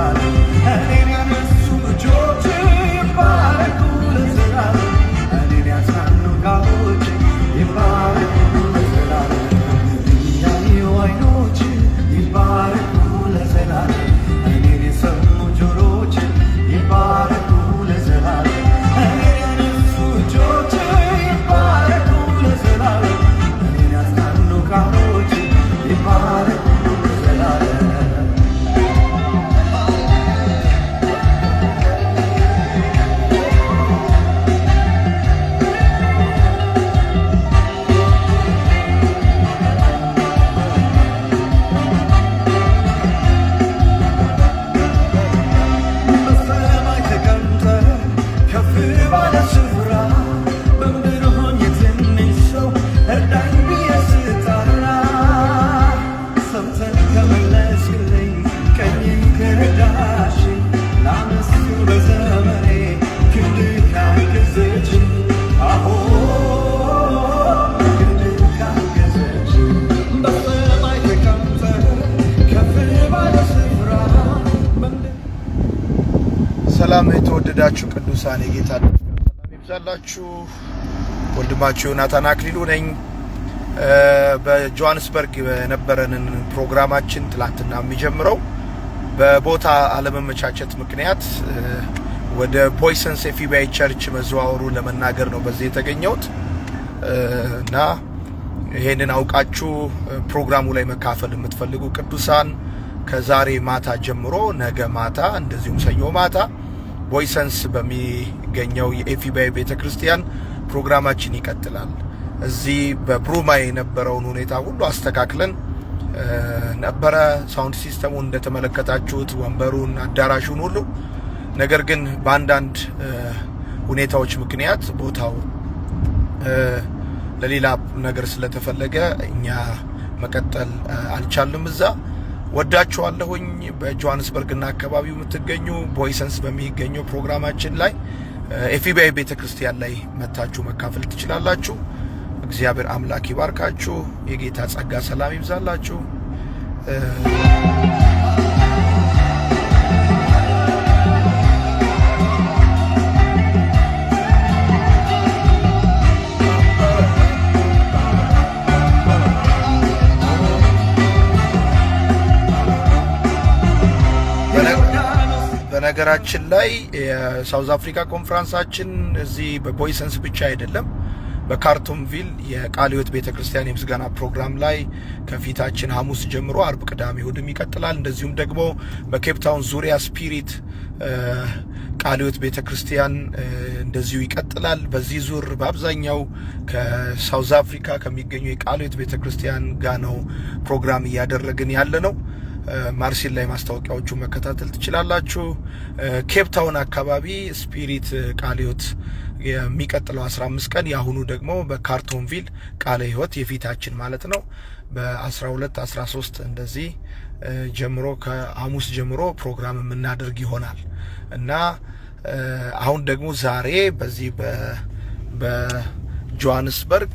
ለዘላለም። እኔን ያነሱ እጆች ይባረኩ ለዘላለም። እኔን ያጽናኑ ቃሎች ይባረኩ ለዘላለም። ያዩ አይኖች ይባረኩ ለዘላለም። እኔን የሰሙ ጆሮች ይባረኩ ለዘላለም። እኔን ያነሱ እጆች ይባረኩ ለዘላለም። እኔን ያጽናኑ ቃሎች ይባረኩ ለዘላለም። በሰማይ ተቀምጠህ ከፍ ባለ ስፍራ፣ በምድር ሆኜ ትንሽ ሰው እርዳኝ ብዬ ስጣራ፣ ሰምተህ ከመለስክልኝ፣ ቀኝህ ከረዳሽኝ፣ ላመስግን በዘመኔ፣ ክንድህ ካገዘችኝ፣ አዎ ክንድህ ካገዘችኝ። በሰማይ ተቀምጠህ ከፍ ባለ ስፍራ በምድር ሰላም የተወደዳችሁ ቅዱሳን፣ የጌታ ሰላም ይብዛላችሁ። ወንድማችሁ ዮናታን አክሊሉ ነኝ። በጆሃንስበርግ የነበረንን ፕሮግራማችን ትላንትና የሚጀምረው በቦታ አለመመቻቸት ምክንያት ወደ ቦይሰንስ FBI church መዘዋወሩን ለመናገር ነው በዚህ የተገኘሁት። እና ይሄንን አውቃችሁ ፕሮግራሙ ላይ መካፈል የምትፈልጉ ቅዱሳን ከዛሬ ማታ ጀምሮ ነገ ማታ እንደዚሁም ሰኞ ማታ ቦይሰንስ በሚገኘው የ FBI ቤተ ክርስቲያን ፕሮግራማችን ይቀጥላል። እዚህ በብሩማ የነበረውን ሁኔታ ሁሉ አስተካክለን ነበረ። Sound system ኡን እንደተመለከታችሁት፣ ወንበሩን፣ አዳራሹን ሁሉ። ነገር ግን በአንዳንድ ሁኔታዎች ምክንያት ቦታው ለሌላ ነገር ስለተፈለገ እኛ መቀጠል አልቻልንም። እዛ ወዳችኋለሁኝ። በጆሃንስበርግና አካባቢው የምትገኙ ቦይሰንስ በሚገኘው ፕሮግራማችን ላይ FBI ቤተ ክርስቲያን ላይ መታችሁ መካፈል ትችላላችሁ። እግዚአብሔር አምላክ ይባርካችሁ። የጌታ ጸጋ ሰላም ይብዛላችሁ። በነገራችን ላይ የ South Africa ኮንፈረንሳችን እዚህ በቦይሰንስ ብቻ አይደለም። በካርቱምቪል የቃለ ሕይወት ቤተክርስቲያን የምስጋና ፕሮግራም ላይ ከፊታችን ሐሙስ ጀምሮ አርብ፣ ቅዳሜ፣ እሁድም ይቀጥላል። እንደዚሁም ደግሞ በኬፕታውን ዙሪያ Spirit ቃለ ሕይወት ቤተክርስቲያን እንደዚሁ ይቀጥላል። በዚህ ዙር በአብዛኛው ከ South Africa ከሚገኙ የቃለ ሕይወት ቤተክርስቲያን ጋር ነው ፕሮግራም እያደረግን ያለ ነው። ማርሲል ላይ ማስታወቂያዎቹ መከታተል ትችላላችሁ። ኬፕታውን አካባቢ Spirit ቃለ ሕይወት የሚቀጥለው 15 ቀን፣ የአሁኑ ደግሞ በካርቶንቪል ቃለ ሕይወት የፊታችን ማለት ነው በ12፣ 13 እንደዚህ ጀምሮ ከሐሙስ ጀምሮ ፕሮግራም የምናደርግ ይሆናል። እና አሁን ደግሞ ዛሬ በዚህ በጆሃንስበርግ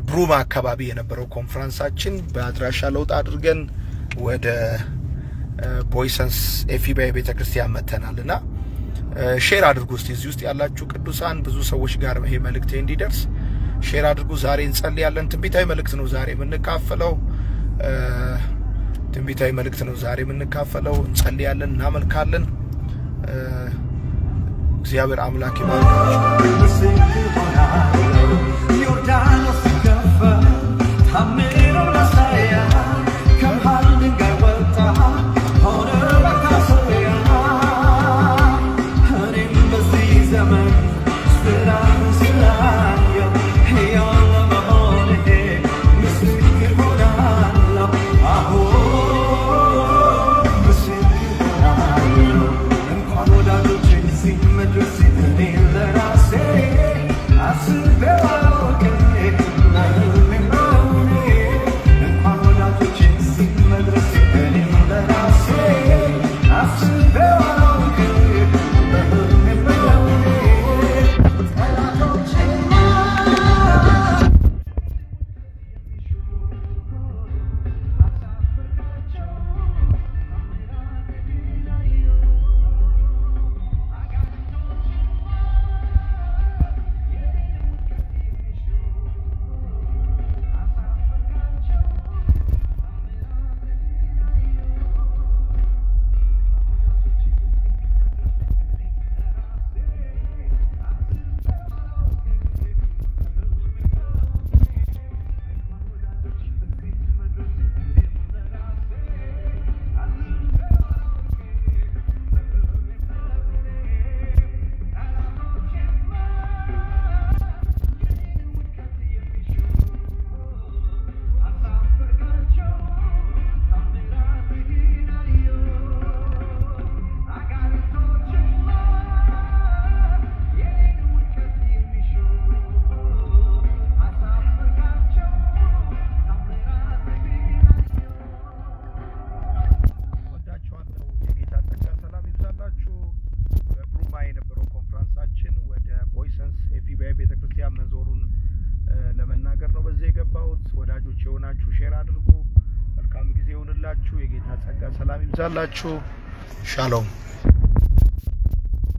ብሩማ አካባቢ የነበረው ኮንፈረንሳችን በአድራሻ ለውጥ አድርገን ወደ ቦይሰንስ FBI ቤተክርስቲያን መተናል። እና share አድርጉ እስቲ፣ እዚህ ውስጥ ያላችሁ ቅዱሳን ብዙ ሰዎች ጋር ይሄ መልእክቴ እንዲደርስ share አድርጉ። ዛሬ እንጸልያለን። ትንቢታዊ መልእክት ነው ዛሬ የምንካፈለው። ትንቢታዊ መልእክት ነው ዛሬ የምንካፈለው። እንጸልያለን፣ እናመልካለን። እግዚአብሔር አምላክ ይባርካችሁ። ምስክር ሆናለሁ። ዮርዳኖስ ሲከፈል ታምሩን አሳያ፣ ከመሃል ድንጋይ ወጣ ሆነ መታሰቢያ። እኔም በዚህ ዘመን ስራህን ስላየሁ ሕያው ለመሆንህ ምስክር ሆናለሁ። አዎ ምስክር ሆናለሁ። እንኳን ወዳጆቼ እዚህ መድረስ እኔ ለራሴ አስቤው አላውቅም በሕልሜም በእውኔ። ወደዚህ የገባሁት። ወዳጆች የሆናችሁ share አድርጉ። መልካም ጊዜ ይሁንላችሁ። የጌታ ጸጋ ሰላም ይብዛላችሁ። ሻሎም።